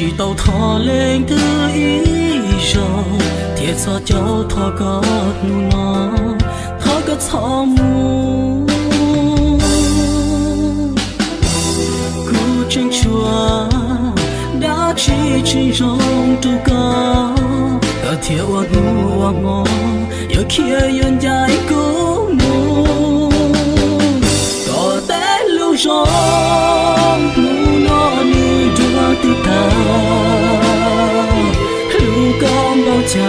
Tsis tau thov leej twg ib zaug, thiab txhob caum thov koj hnub no, thov koj txhob mus. Kuv tseem tshuav dab tsi tsis zoo rau koj, koj thiaj ua hnub ua hmo yuav khiav yuav ncaim kuv mus. Koj tej lus zoo hnub no nws dua twb tag, hlub koj npaum cas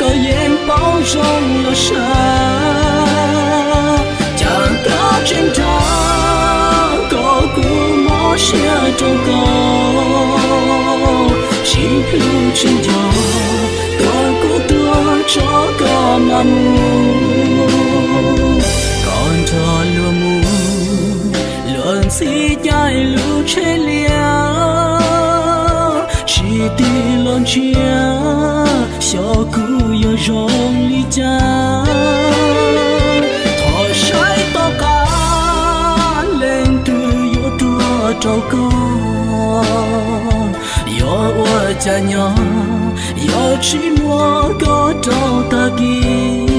koj yeej paub zoo los sav. Cas koj tseem nrog koj, kuv mob siab rau koj, tsis hlub tsis nco, koj kuj tuag tso koj mam mus. Koj nrog luag mus, luag ntxhi caij lub tsheb liaj, tsis tig los ntsia xyov kuv yuav zoo li cas. Thov saib tom qab leej twg yuav tuag rau koj, yuav ua cas nyob, yuav tsis muaj koj rau tag kis.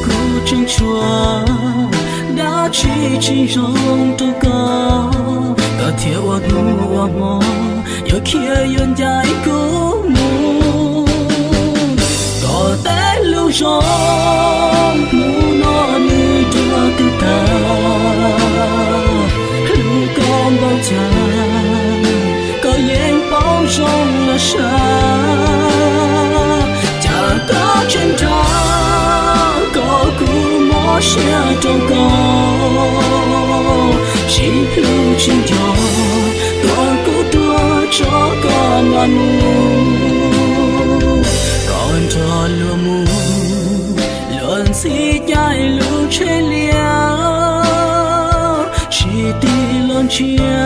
Kuv tseem tshuav dab tsi tsis zoo rau koj, koj thiaj ua hnub ua hmo yuav khiav yuav ncaim kuv mus. Koj tej lus zoo hnub no nws dua twb tag, hlub koj npaum cas koj yeej paub zoo los sav. Cas koj tseem nrog koj, kuv mob siab rau koj, tsis hlub tsis nco, tuag kuj tuag tso koj mam mus. Koj nrog luag mus, luag ntxhi caij lub tsheb liaj, tsis tig los ntsia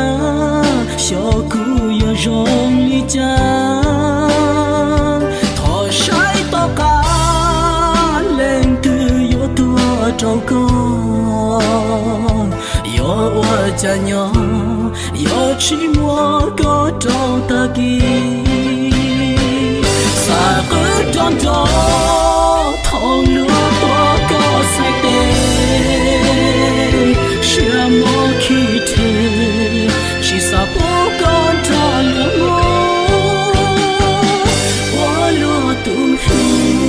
xyov kuv yuav zoo li cas. Thov saib tom qab leej twg yuav tuag rau koj, yuav ua cas nyob, yuav tsis muaj koj rau tag kis. Xav qw rov nrov thaum luag tua koj txhais tes, siab mob khib rhe, tsis xav pub koj nrog luag mus ua luag tus hlub.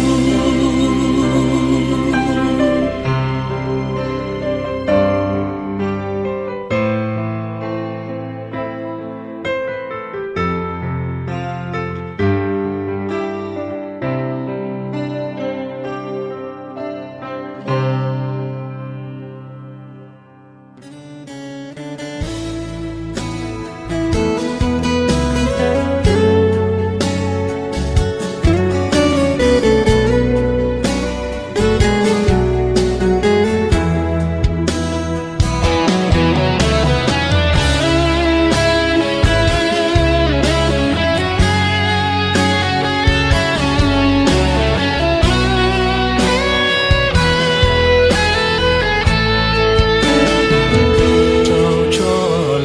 Rau tso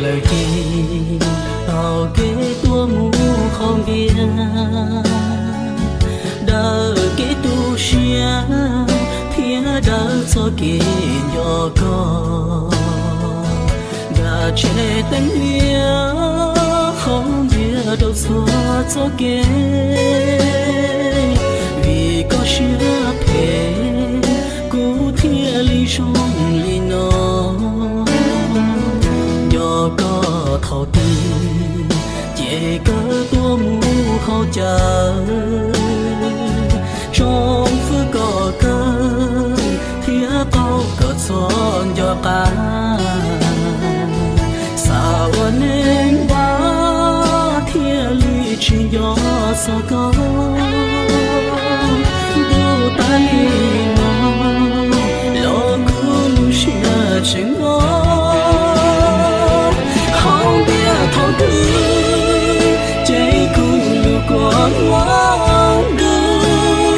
lawm ces tau kev tuaj mus qhov npias, daws kev tu siab thiab daws txoj kev nco koj. Nram tsev teeb liab qhov npias rau txhua txoj kev, vim koj siab phem kuv thiaj li zoo li no. Nco koj thaum twg ces kawg tuaj mus haus cawv, tsoom fwj koj kawg thiab qaug koj txhua nco qab. Xav Tsis nco xav koj ntuj tas li no, los kuv lub siab tseem no. Hauv ntiaj thaum twg ces kuv lub kua muag ntuj,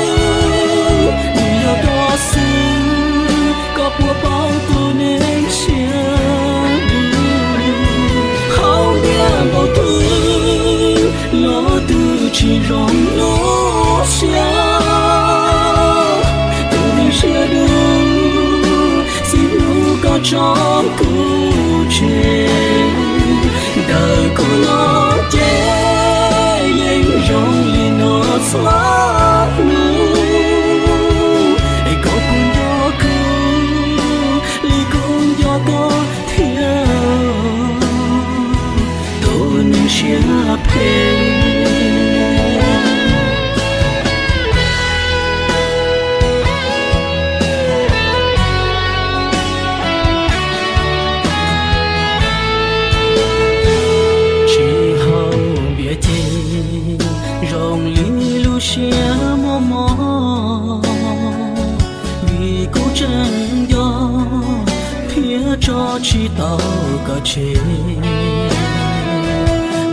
nws yog koj xwb, koj puas paub tus neeg siab dub. Hauv ntiaj npaum twg los twb tsis zoo lub siab, tus neeg siab dub, txij hnub koj tso kuv tseg, ntawm kuv los ces yeej zoo li no txhua hnub. Es koj puas nco kuv li kuv nco koj thiab, tus neeg siab phem? Tsis haus npias ces zoo li lub siab mos mos, vim kuv tseem nco thiab tso tsis tau koj tseg.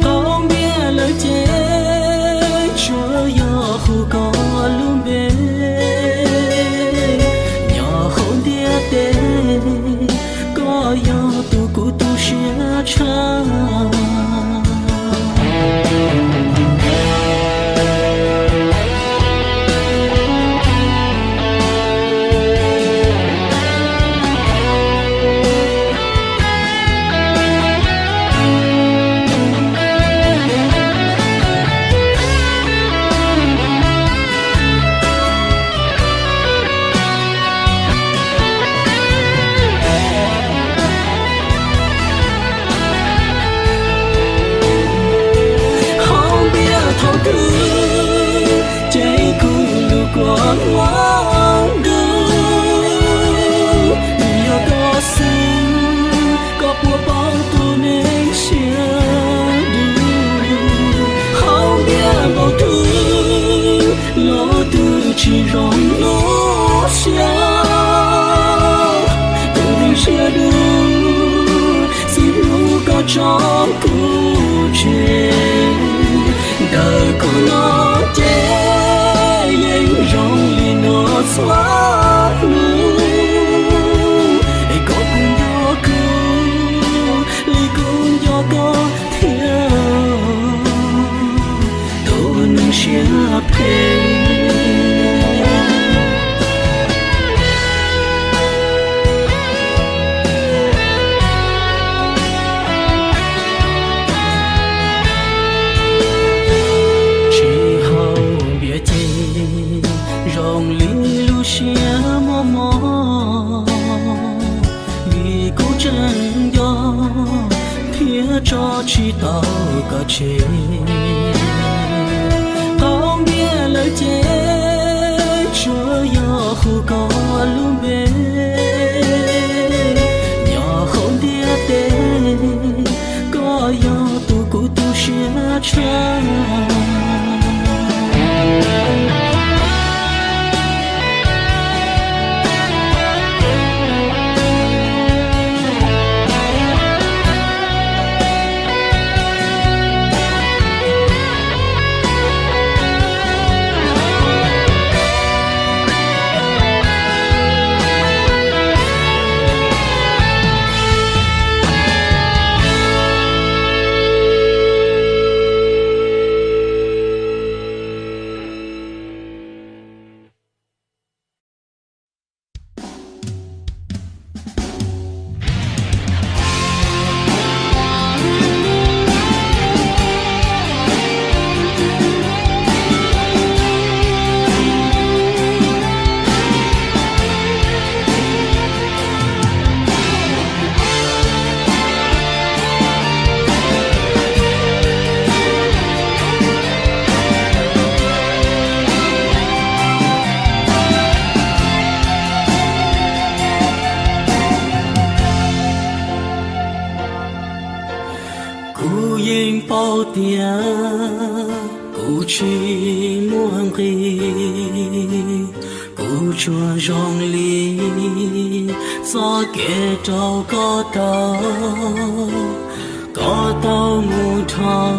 Qaug npias lawm ces tsuas yog hu koj lub npe, nyob hauv ntiaj teb koj yog tus kuv tu siab tshaj. Hauv ntiaj thaum twg ces kuv lub kua muag ntuj, nws yog koj xwb, koj puas paub tus neeg siab dub. Hauv ntiaj npaum twg los twb tsis zoo lub siab, tus neeg siab dub, txij hnub koj tso kuv tseg, ntawm kuv no ces yeej zoo li no txhua hnub. Es koj puas nco kuv li kuv nco koj thiab, tus neeg siab phem? Tsis haus npias ces zoo li lub siab mos mos, vim kuv tseem nco thiab tso tsis tau koj tseg. Qaug npias lawm ces tsuas yog hu koj lub npe, nyob hauv ntiaj teb koj yog tus kuv tu siab tshaj. Kuv yeej paub tias Kuv tsis muaj nqis, kuv tsuas zoo li txoj kev rau koj tau. Koj tau mus dhau,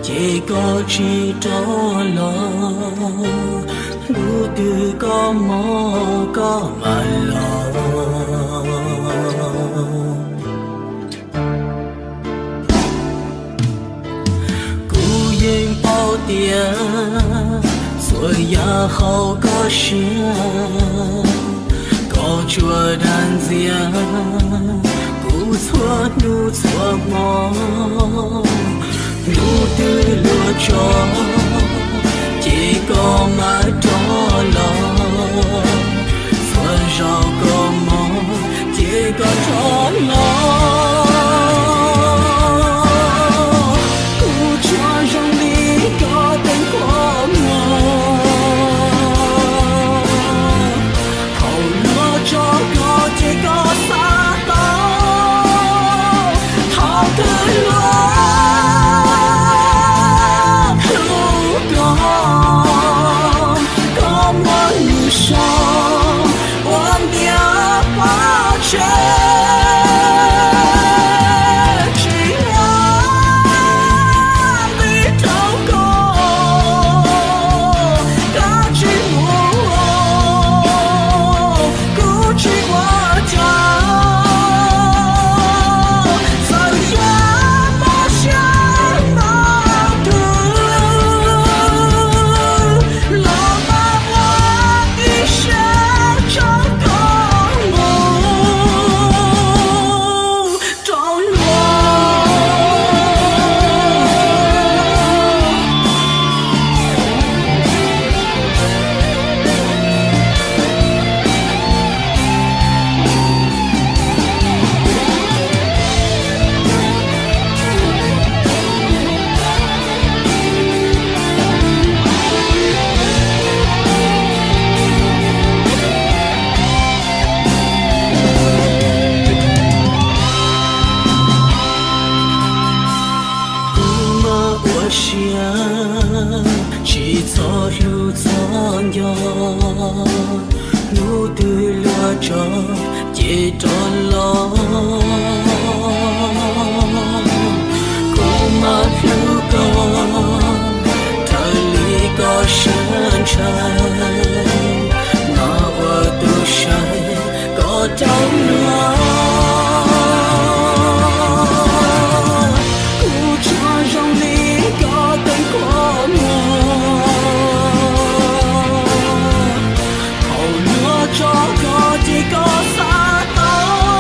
ces koj tsis rov los. Hnub twg koj mob koj mam los. Kuv yeej paub tias txhua yam hauv koj siab, koj tsuas dag ntxias kuv txhua hnub txhua hmo. Hnub twg luag tso, ces koj mam rov los. Txhua zaus koj mob, ces koj rov los. Kuv tsuas zoo li koj teem qhov muag. Thaum luag tso koj ces koj xav tau. Thaum twg luag hlub koj, koj muab nws sau ua ntiaj pob tsev. Tsis muaj nqis rau koj, koj tsis mus, kuv tsis ua cas. Txawm yog mob siab ntau twg los mas ua ib siab tso koj mus rau luag. Kuv mas ua siab tsis txhob hlub txhob nco, hnub twg luag tso ces rov los. Kuv mas hlub koj raws li koj siab ntshaw, no ua tus saib koj rov los. Kuv tsuas zoo li koj teem qhov muag. Thaum luag tso koj ces koj xav tau.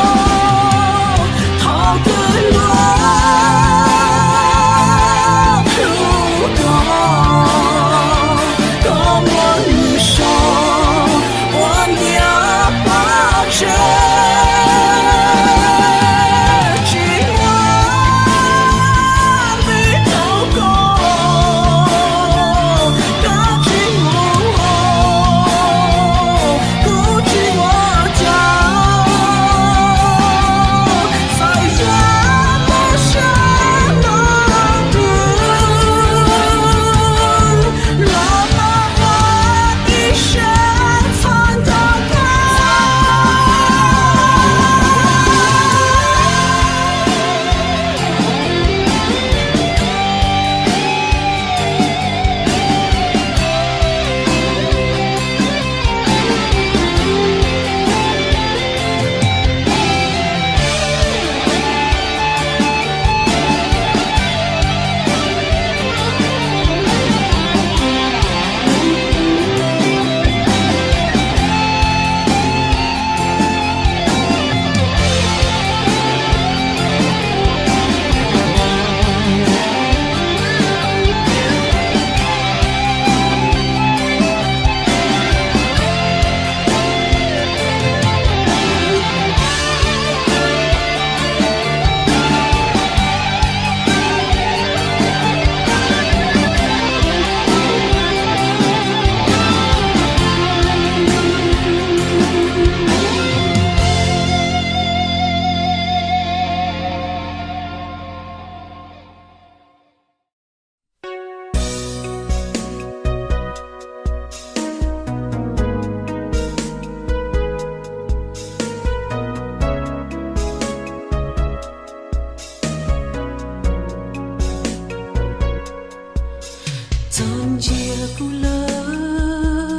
Ntsia kuv lawm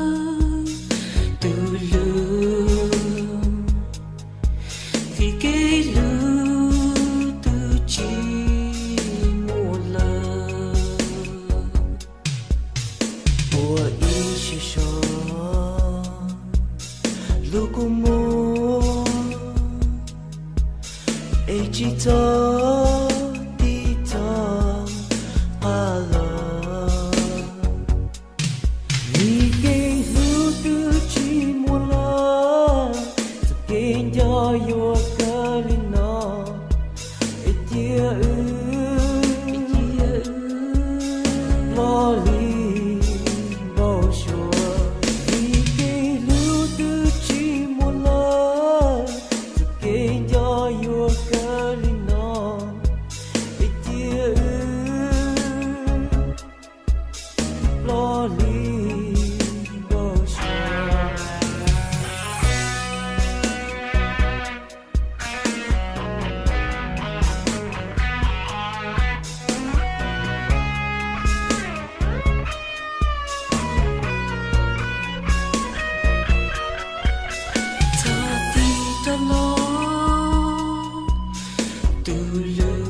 tus hlub, vim kev hlub twb tsis muaj lawm. Ua ib siab so hlub kuv mus, es tsis txog tib txog qab los. Vim kev hlub twb tsis muaj lawm, txoj kev nco yuav kawg li no, es cia wb los li npau suav. Vim kev hlub twb tsis muaj lawm, txoj kev nco yuav kawg li no, es cia wb los li npau suav. Txog tib rov los tus hlub,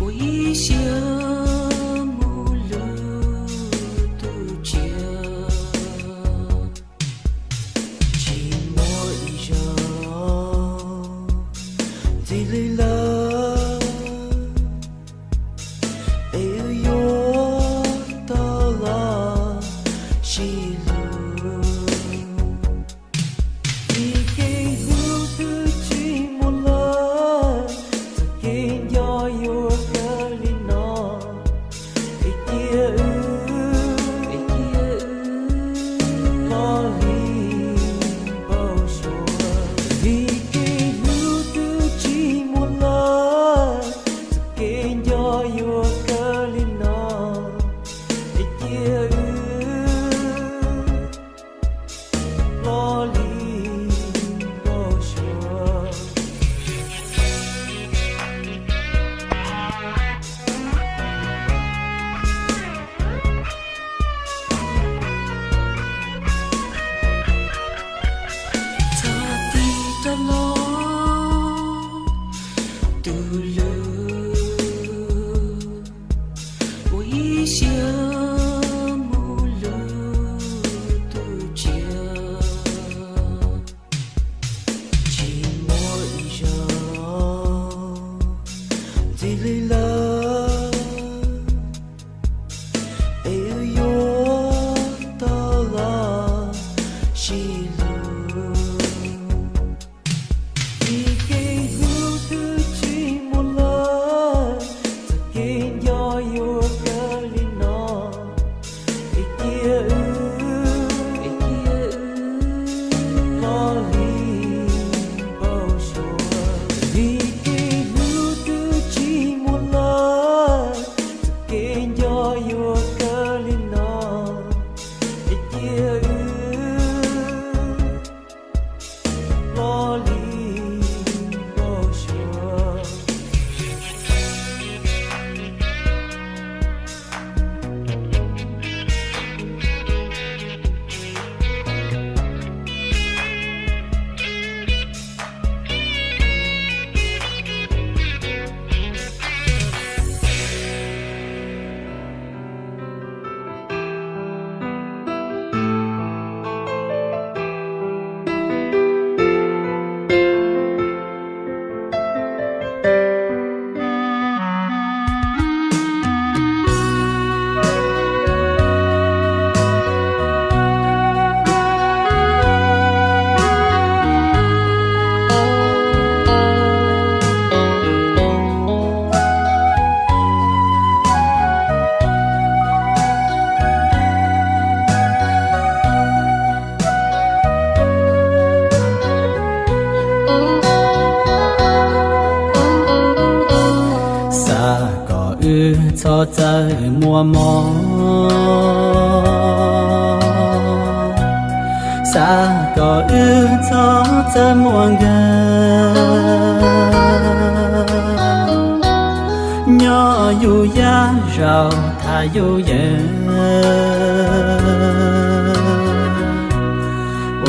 ua ib siab mus hlub tus tshiab. Tsis muaj ib zaug ntxiv li lawm, es wb yuav tau los sib hlub. Vim kev hlub twb tsis muaj lawm, txoj kev nco yuav kawg li no, es cia wb los li npau suav. Vim kev hlub twb tsis muaj lawm, txoj kev nco yuav kawg li no, es cia wb los li npau suav. Txog tib rov los tus hlub, ua ib siab mus hlub tus tshiab. Tsis muaj ib zaug ntxiv li lawm, es wb yuav tau los sib hlub. Vim kev hlub twb tsis muaj lawm, txoj kev nco yuav kawg li no, es cia wb los li npau suav. Vim kev hlub twb tsis muaj lawm, txoj kev nco yuav kawg li no, es cia wb los li npau suav. Xav kom wb txhob txawj muaj mob, xav kom wb txhob txawj muaj nkeeg. Nyob yus yaj zaus tham yus yawm,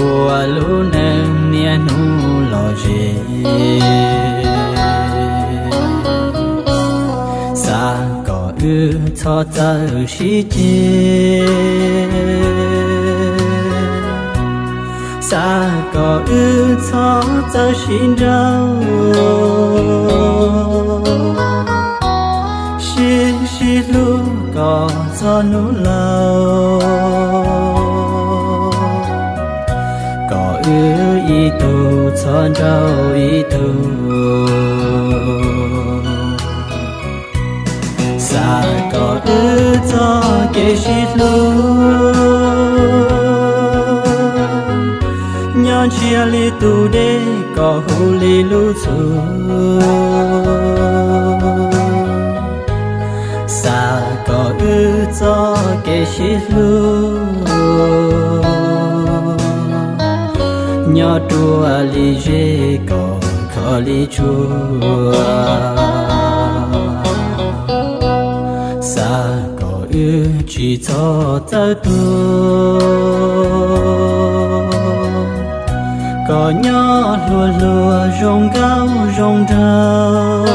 ua lub neej niaj hnub los ze. Xav kom wb txhob txawj sib ceg, xav kom wb txhob txawj sib nrauj, sib sib hlub kom txog hnub laus, kom wb ib tug txhob nrauj ib tug. Xav kom wb txoj kev sib hlub nyob ntsiag li tus dej kom huv li lub txhus. Xav kom wb txoj kev sib hlub nyob ruaj li zej kom khov li tsuag. Xav kom wb tsis txhob txawj tuag, kom nyob hluas hluas zoo nkauj zoo nraug,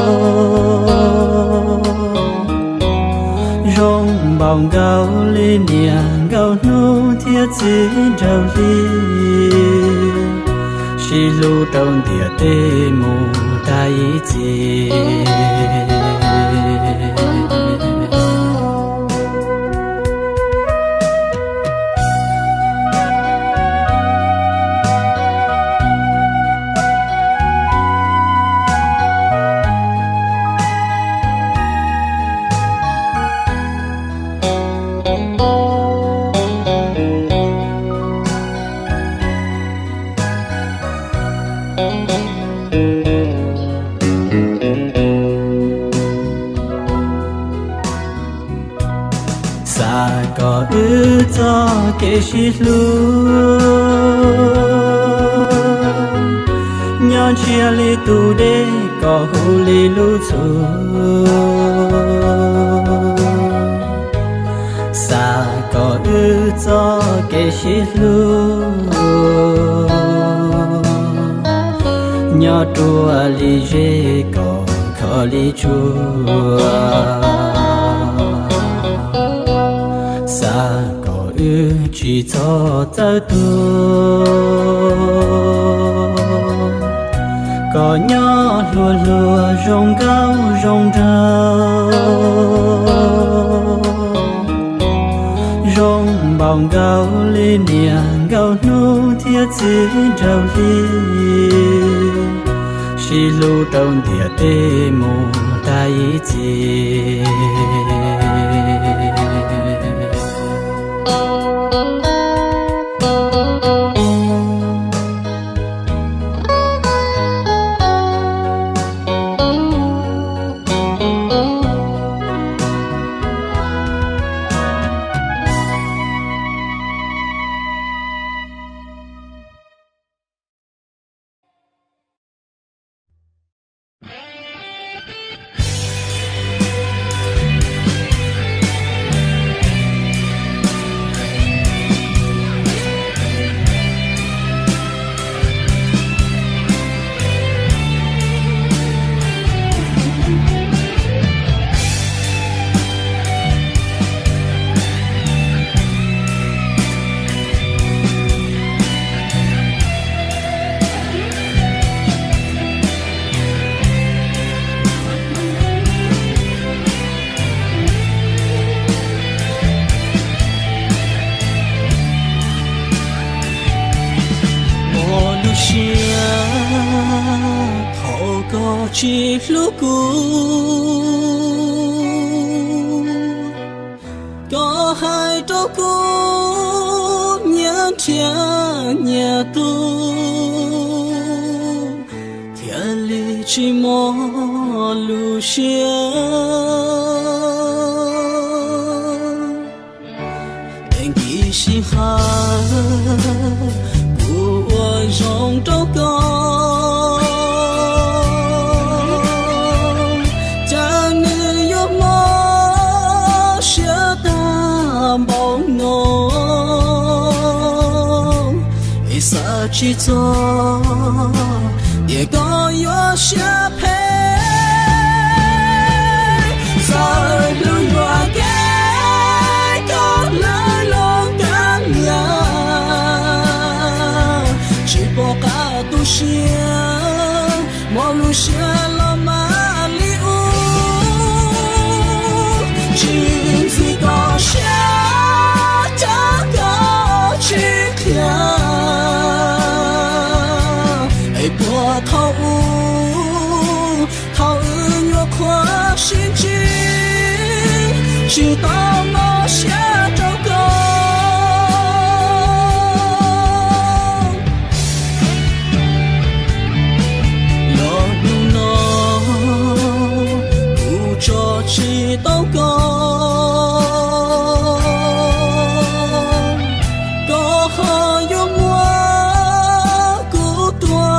zoo npaum nkaus li niam nkauj hnub thiab txiv nraug hli, sib hlub rau ntiaj teb mus tag ib txhis. Xav kom wb txoj kev sib hlub nyob ntsiag li tus dej kom huv li lub txhus. Xav kom wb txoj kev sib hlub nyob ruaj li zej kom khov li tsuag. Xav kom wb tsis txhob txawj tuag, kom nyob hluas hluas zoo nkauj zoo nraug, zoo npaum nkaus li niam nkauj hnub thiab txiv nraug hli, sib hlub rau ntiaj teb mus tag ib txhis. Ua lub siab thaum koj tsis hlub kuv, koj hais rau kuv nyias nrhiav nyias tug, thiaj li tsis mob lub siab. Tag kis sij hawm kuv ua zoo rau koj, cas nws yuav tsis txog, tias koj yuav siab phem. Txawm hlub yuam kev koj lawv los kav liam, tsis pom qab tu siab, muaj lub siab los mas li ub. Tsis ntxim koj siab, cas koj tsis qhia, es puag thaum ub, thaum wb nyuam qhuav sib ntsib, tsis tau mob siab rau koj. Los hnub no kuv tso tsis tau koj, koj ho yuav muab kuv tua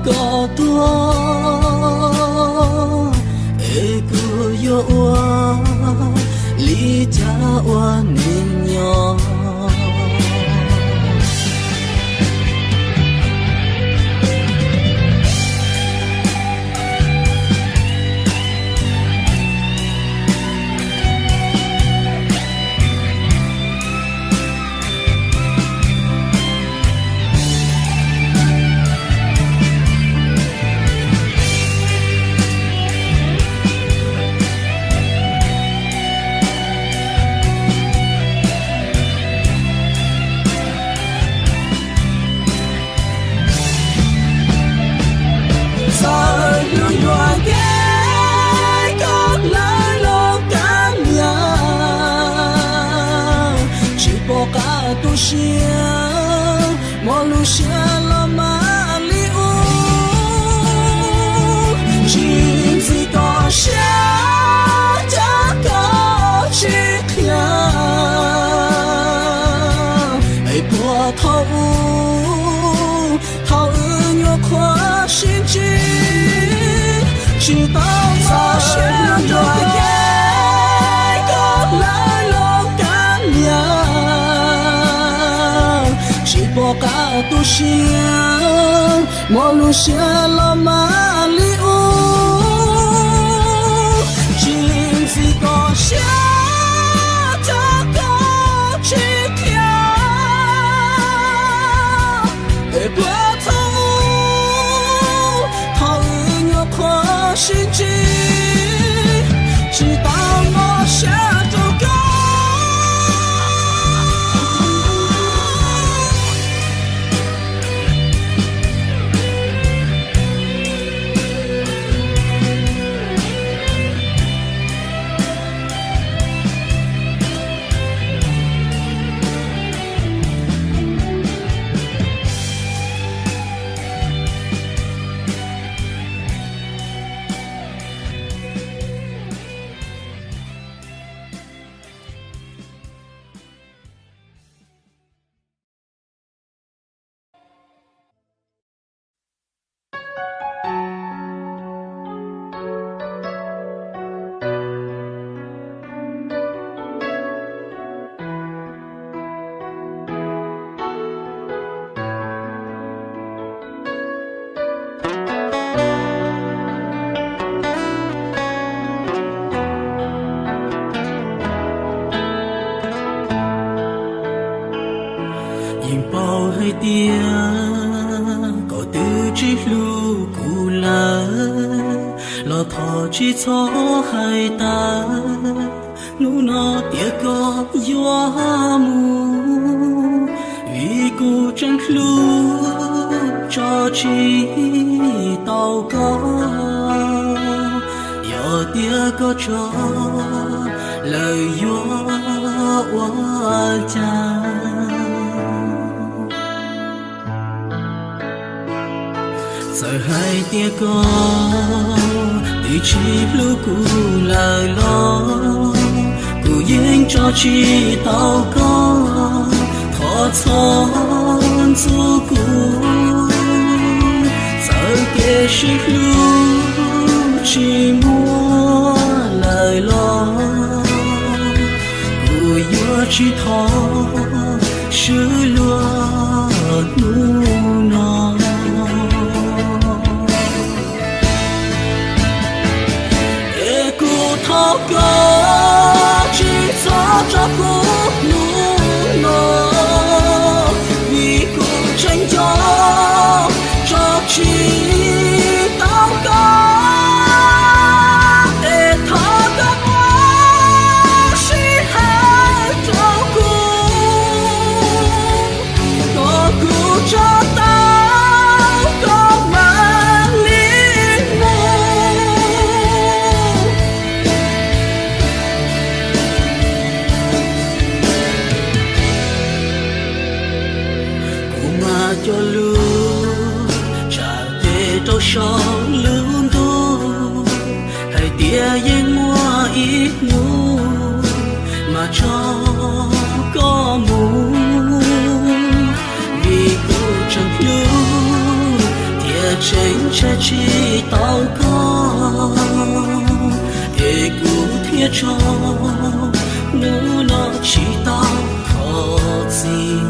kom tuag, es kuv yuav ua li cas ua neeg nyob. Txawm hlub yuam kev koj lawv los kav liam, tsis pom qab tu siab, muaj lub siab los mas li ub. Tsis ntxim koj siab, cas koj tsis qhia, es puag thaum ub, thaum wb nyuam qhuav sib ntsib, tsis tau mob siab rau kev koj lawv los kav liam, tsis pom qab tu siab, muaj lub siab los mas li ub. Tsis ntxim koj siab, cas koj tsis qhia, es puag thaum ub, thaum wb nyuam qhuav sib ntsib, tsis tau mob siab rau koj. Yeej paub hais tias koj twb tsis hlub kuv lawm, los thov tsis txhob hais tas hnub no tias koj yuav mus, vim kuv tseem hlub tso tsis tau koj. Yog tias koj tso lawm yuav ua cas? Txawm hais tias koj twb tsis hlub kuv lawm los, kuv yeej tso tsis tau koj. Thov txhob ntxub kuv, txawm kev sib hlub tsis muaj lawm los, kuv yuav tsis thov swb luag hnub Tso koj mus, vim kuv tseem hlub thiab tseem ntshai tsis tau koj, es kuv thiaj tso hnub no tsis tau thov txim.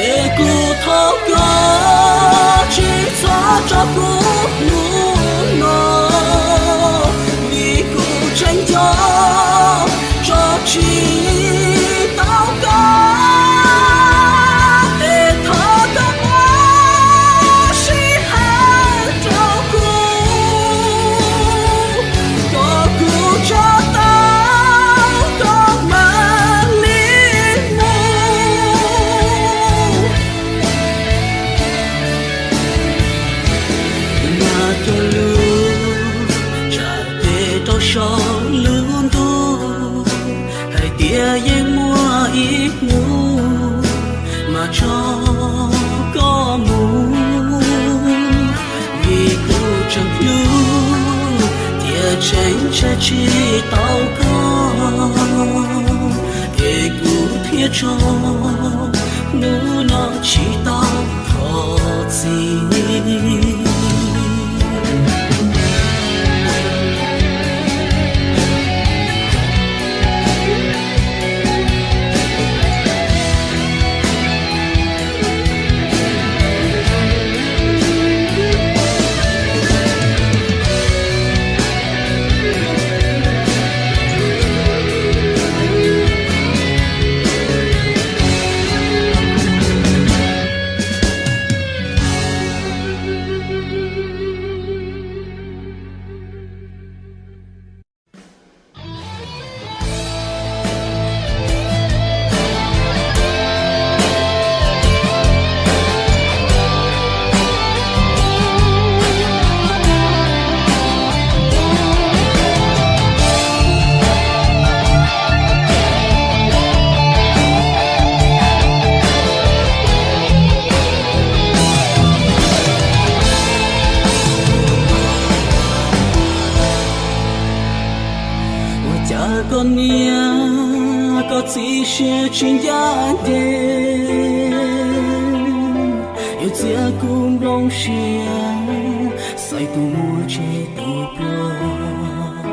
Es kuv thov koj tsis txhob tso kuv hnub no, vim kuv tseem nco tso tsis tau koj. Es thov koj muab sij hawm rau kuv, kom kuv tso tau koj mam li mus. Mas cov lus tsam ces rau saum lub ntuj hais tias yeej muaj ib hnub mas tso koj mus, vim kuv tseem hlub thiab tseem ntshai tsis tau koj, es kuv thiaj tso hnub no tsis tau thov txim. Ua cas koj niam koj txiv siab tsis ncaj ncees, yuav txiav kuv nplooj siab, xaiv tus muaj tsis tus pluag,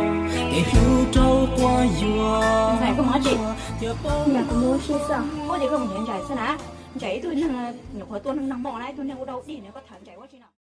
kev hlub rau quas yuam. Ntshai ib tug nyuam qhuav tuaj neeg neeg mom na, ib tug neeg ua dau dig no koj tham ntshai ua tsi no.